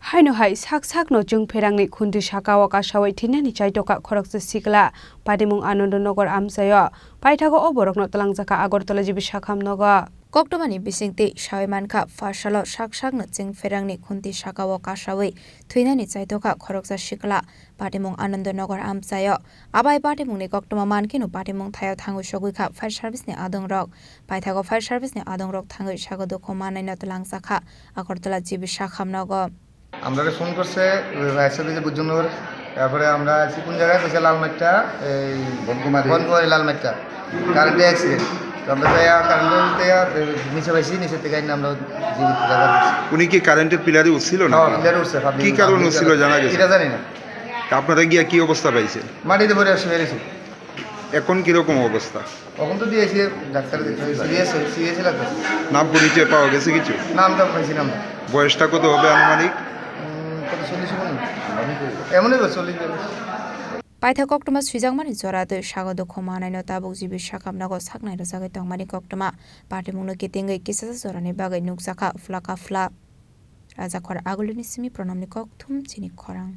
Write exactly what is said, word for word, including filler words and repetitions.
Haino hai sak sakno chwng pherangni khundi sakao kasawi thwinani chaitokha khoroksa sikla, patimung Anandanagar amchaio. Paithago o borokno twlangjakha Agartala G B Sakhamnogo. Koktwmani bisingtwi sawi mankha, pharsalo sak sakno chwng pherangni khundi sakao kasawi thwinani chaitokha khoroksa sikla, patimung Anandanagar amchaio. Abai patimungni koktwma mankheno patimung thaio thangwi sogwi kha fire service ni adongrok. Paithago fire service ni adongrok thangwi sago dukhu manaino twlangjakha Agartala G B Sakhamnogo. আমরারে ফোন করছে, ওই ফায়ার সার্ভিসে বুঝজনগর। তারপরে আমরা আছি কোন জায়গায়? কইছে লালমাটিয়া, এই বনকুমারী। বনকুমারী লালমাটিয়া। কারেন্টে অ্যাক্সিডেন্ট। তো আমরা যাইয়া কারেন্টে যাইয়া, এই নিচে পাইছি, নিচের থেকে আইনা আমরা জীবিত উদ্ধার করছি। উনি কি কারেন্টের পিলারে উঠছিল না? হ্যাঁ, পিলারে উঠছে, আপনি কি কারণে আপনি উঠছিল জানা গেছে? এটা জানি না। তা আপনারা গিয়া কি অবস্থা পাইছেন? মাটিতে পড়ে আছে, বেরিয়েছে। এখন কিরকম অবস্থা? এখন তো দিয়েছি ডাক্তার, সিরিয়াস, সিরিয়াস লাগতেছে। নাম পরিচয় পাওয়া গেছে কিছু? নামটা পাইছি না আমরা। বয়সটা কত হবে আনুমানিক? উম, কত, চল্লিশ হবে না? এমনই তো, চল্লিশ বিয়াল্লিশ। Paithak koktwma swijakmani jora twi sago dukhu manaino tabuk G B Sakhamnogo saknai rwjagwi tongmani koktwma. Patimungno kitingwi kisasa jorani bagwi nukjakha phla ka phla. Rajakhor Agulini simi Pranamni kokthum chini khorang.